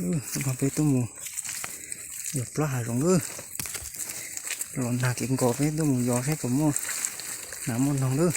No peb tuaj mus yos plab hav zoov lawm. Los nag kev nkaus peb tuaj mus yos saib puas muaj nas muaj noog lawm.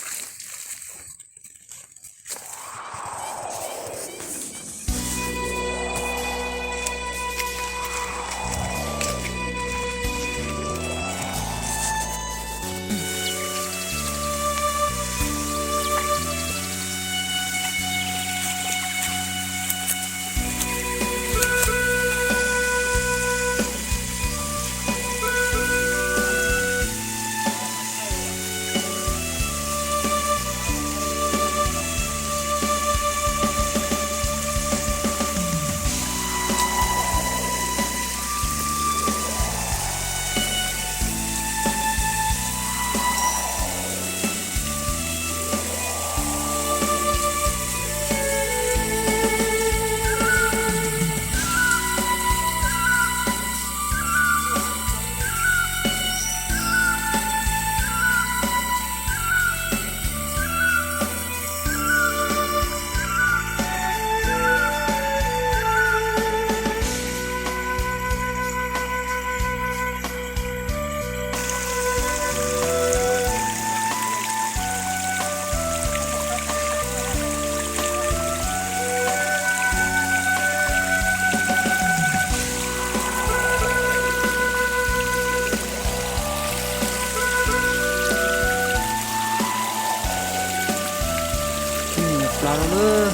Plas lawm.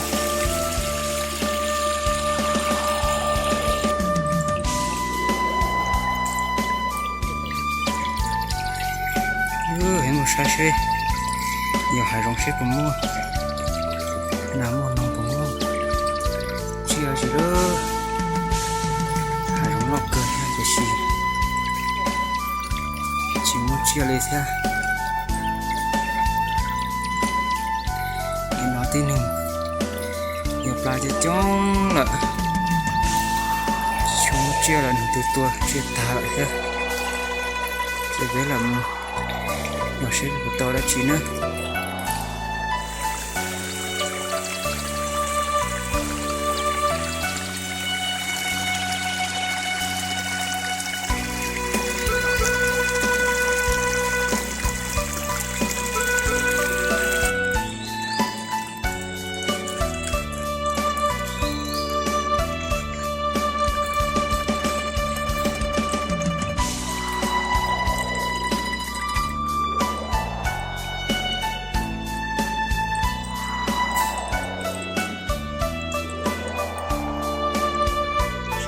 Heev, mus saib seb, yos hav zoov seb puas muaj nas muaj noog, puas muaj tsiaj tsis lawm. Hav zoov loj kawg thiab tiam sis tsis muaj tsiaj li thiab. Nim no tib neeg yos plas coob coob lawm, tsis muaj tsiaj lawm, neeg twb tua tsiaj tag lawm thiab. Ces peb los mus yos seb puas tau dab tsi na.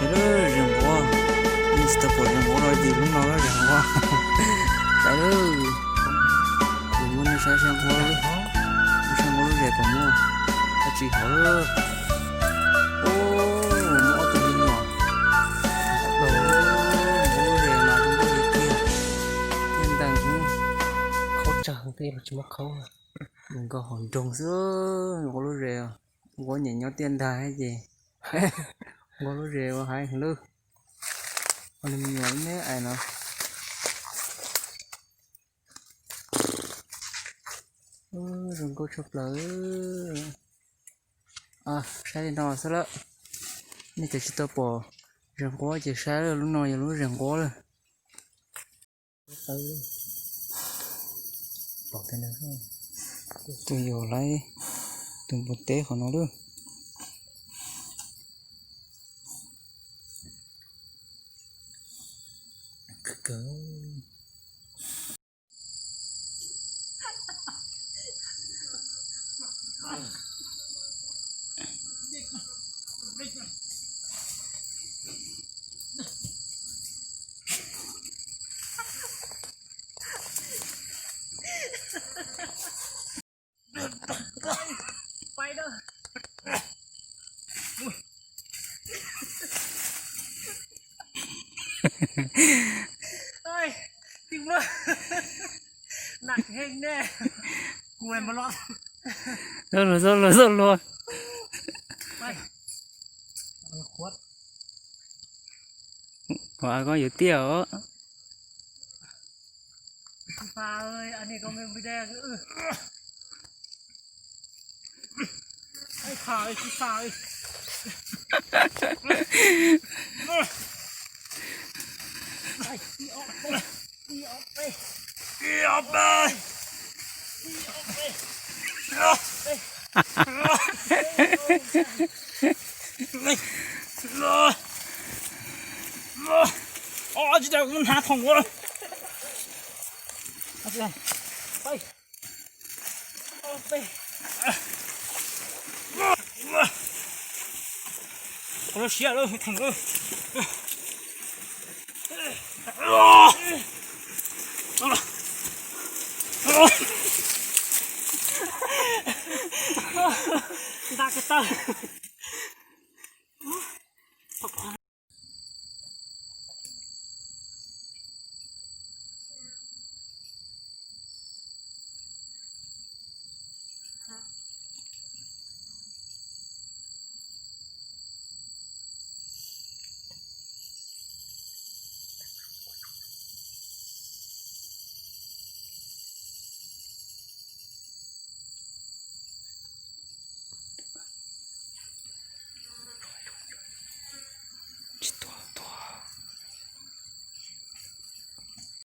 Saib lawm, zes nquab, nej tsis tau pom zes nquab los ib lub no lawm, zes nquab. Saib lawm, kuv muab nej saib zes nquab, saib nquab lub zes puas muaj dab tsi hauv lawm. Muaj ob tug me nyuam, nquab lub zes mas zoo nkauj li tiag, tiaj ntees, khaub tsawg tej los tsis muaj khaub, zoo nkauj hauv nroog xwb. Nquab lub zes, nquab nyiam nyob tiaj ntees ces nquab lub zes ua haiv heev lawm. Ua li me nyuam me ais no. Zoo nkauj tshaj plaws. Saib li no xwb lawm. Nej cov tsis tau pom zes nquab ces saib lawm, lub no yog lub zes nquab lawm. Tus yog lawv tus npua teb qhov no lawm. Nặng hên nè. Kuv mày mà lọt. Sốt luôn, sốt luôn, sốt luôn. Mày. Khuất. Ủa, có dữ tiết hả? Pha ơi, anh này con mình bị đen. Ê, pha ơi, pha ơi. Tsis tau mus hnav thoom ua. Qhov lub siab lub thoom lub. Nta kiag tawg.